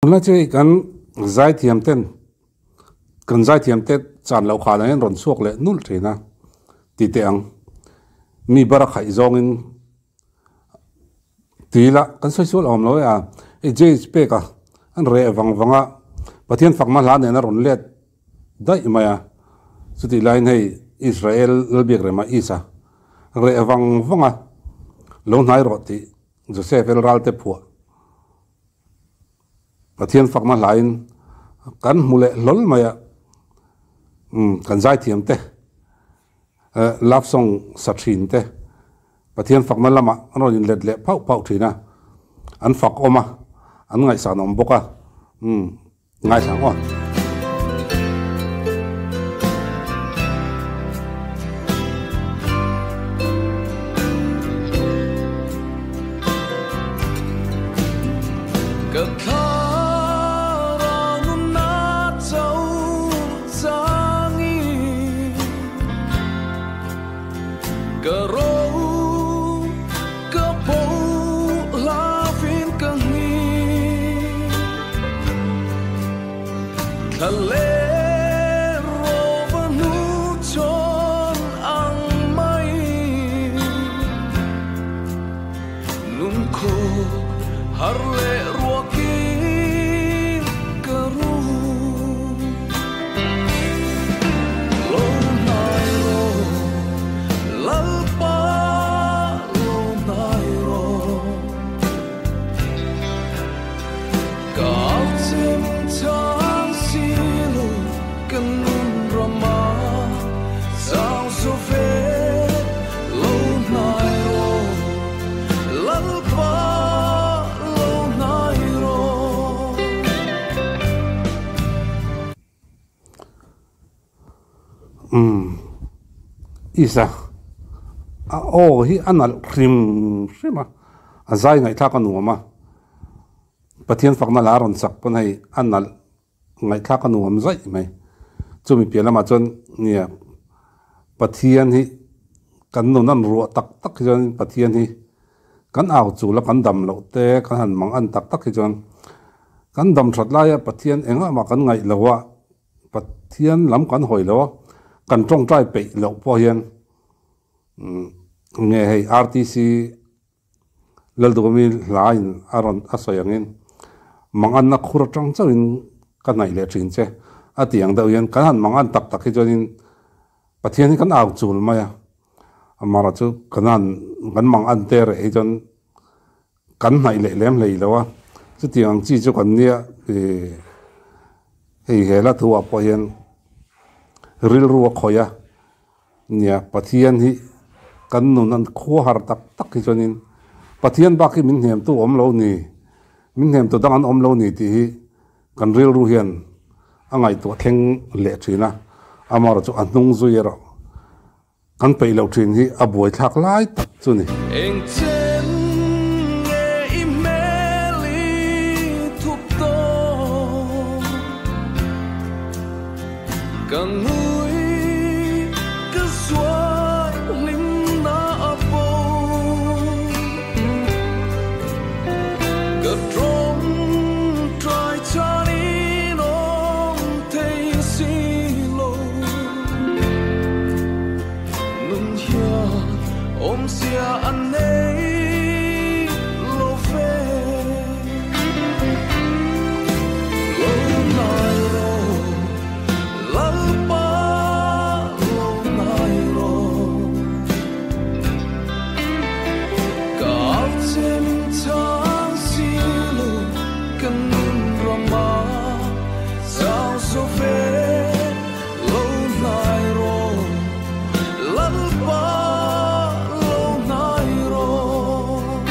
Tunlai chu hei kan zaithiam ten kan zaithiam te chan loh khan ah hian rawn chhuak leh nulh thin a ti teh ang. Mi bar a khaih zawngin tui la kan sawi sual awm lo e a, hei James pek a an reh vang vang a Pathian fakna hla nen a rawn let daih mai a, chutih laiin hei Israel Lalbiakrema Isa reh vang vang a lo hnai rawh tih Joseph el ral te phuah. Pathian fakna hlain kan hmu leh hlawl mai a, umm kan zaithiam te, love song sa thin te, Pathian fakna lamah an rawn inlet leh phauh phauh thin a, an fak awm a, an ngaihsan awm bawk a, umm ngaithla ang aw. Ka thlarau nunna cho changin ka ro ka bo hlavin ka nghi Thla leh rawva hnu chhawn ang mai Lungkhaw har leh ruakin ka rum Lo hnai rawh Lalpa lo hnai rawh Ka au chim chang si lo ka nun rama Chau zo ve lo hnai rawh Lalpa lo hnai rawh. Umm Isa a aw hi a nalh hrim hrim a, a zai ngaihthlak a nuam a. Pathian fakna la rawn chak pawn hei a nalh ngaihthlak a nuam zaih mai. Chumi piah lamah chuan nia Pathian hi kan nun an ruah tak tak hi chuan Pathian hi kan au chul a kan dam loh te kan han mang an tak tak hi chuan kan dam that laia Pathian engah mah kan ngaih lo a, Pathian lam kan hawi lo a, kan tawngtai peih loh pawh hian nge hei RTC Lalduhawmi hlain a rawn a sawi angin, Manganna khur atang chauhin ka hnaih leh thin che, a ti ang deuh hian kan han mangan tak tak hi chuanin Pathian hi kan au chul mai a, amaherawh chu kan han kan mangan te reh hi chuan kan hnaih leh lem hlei lo a, chutiang ang chi chu kan nia ih hei he hla thu ah pawh hian rilru a khawih a. Nia, Pathian hi kan nun an khua har tak tak hi chuanin Pathian bak hi min hnemtu awm lo ni, min hnemtu dang an awm lo ni tih hi kan rilru hian a ngaihtuah thleng leh thin a, amaherawhchu a hnung zui erawh kan peih loh thin hi a buaithlak lai tak chu ni. Engchen nge i hmel i thup tawh? Ka ngui ka zuai hlim na a bo Ka tawng trai chan in awm thei si lo Nun hian awmzia a nei lo ve Lo nai rawh Lalpa lo nai rawh Ka au che min chhang si lo ka nun rama chau zo ve lo hnai rawh Lalpa lo hnai rawh.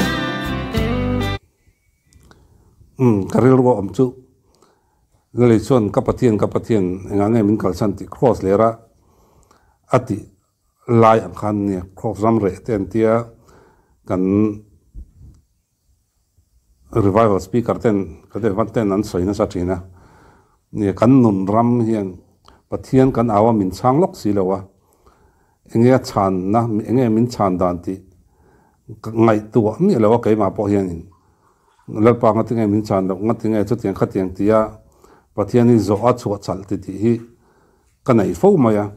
Umm ka rilru a awm chu Lali chuan ka Pathian, ka Pathian, engah nge min kalsan tih cross lera a tih lai ang khan nia cross ram reh te an tia kan revival speaker ten kan evan ten an sawi nasa thin a nia kan nun ram hian Pathian kan au a min chhang lawk si lo a enge a chhanna enge min chhan dan tih ngaihtuah miah lo a keimah pawh hianin. Lalpa ngatinge min chan loh, ngatinge chutiang khatiang tia Pathian hi zawh a chhuah chalh ti tih hi ka nei fo mai a.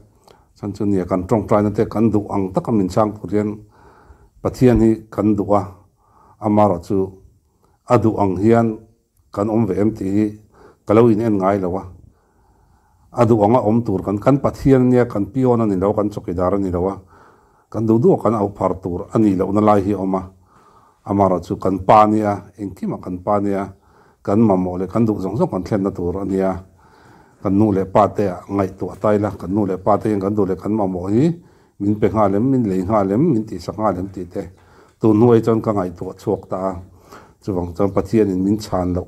Chhan chu nia kan tawngtaina te kan duh ang taka min chang tur hian Pathian hi kan duh a, amaherawh chu a duh ang hian kan awm ve em tih hi ka lo in en ngai lo a. A duh anga awm tur kan kan Pathian ania, kan pion a ni lo, kan chawkidar a ni lo a, kan duh duh a kan auh phar tur a nih lohna lai hi a awm a. Amaherawh chu kan pa ania, engkimah kan pa ania, kan mamawh leh kan duh zawng zawng kan thlenna tur a nia. Kan nu leh pa te ah ngaihtuah ta ila, kan nu leh pa te hian kan duh leh kan mamawh hi min pe nghal em, min lei nghal em, min tihsak nghal em tih te tun hnuai chuan ka ngaihtuah chhuak ta a. Chuvang chuan Pathianin min chhan loh,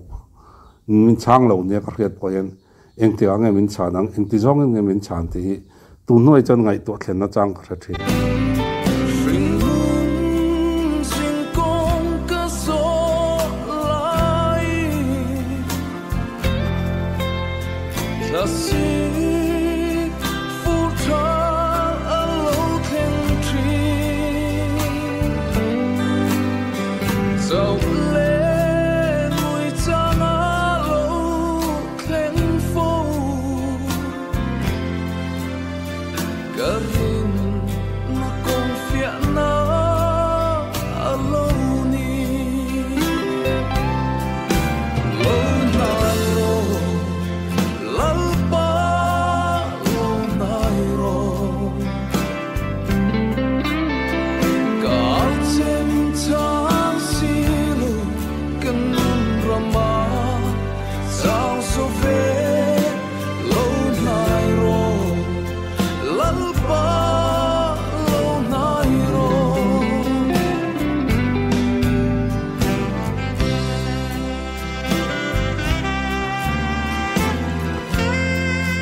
min chhang lo nia ka hriat pawh hian engtikah nge min chhan ang, engti zawngin nge min chhan tih hi tun hnuai chuan ngaihtuah thlenna chang ka hre thin.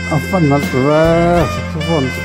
A fan nalh ve saxophone chu.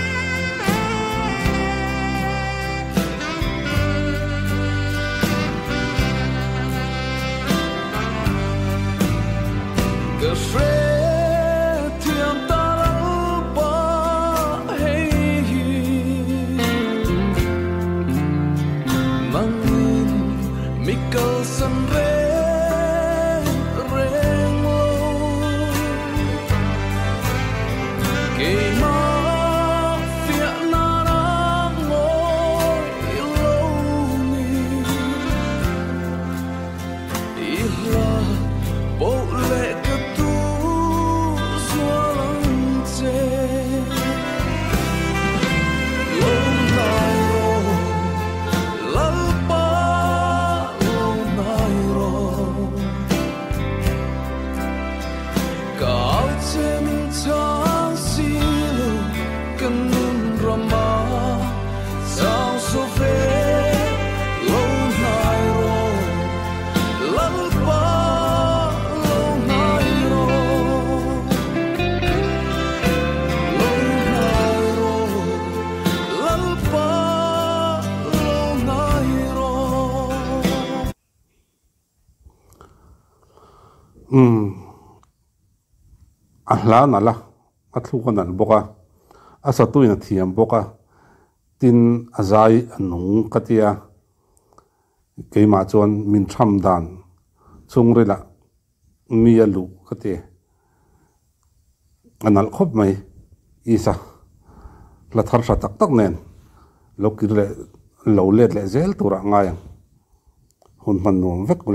Umm a hla nalh a, a thluk a nalh bawk a, a satuin a thiam bawk a, tin a zai a nung ka tia, keimah chuan min tham dan chhungril ah mi a luh ka ti, a nalh khawp mai Isa hla thar tha tak tak nen lo kir leh lo let leh zel turah ngai ang hun hman nuam vek ule.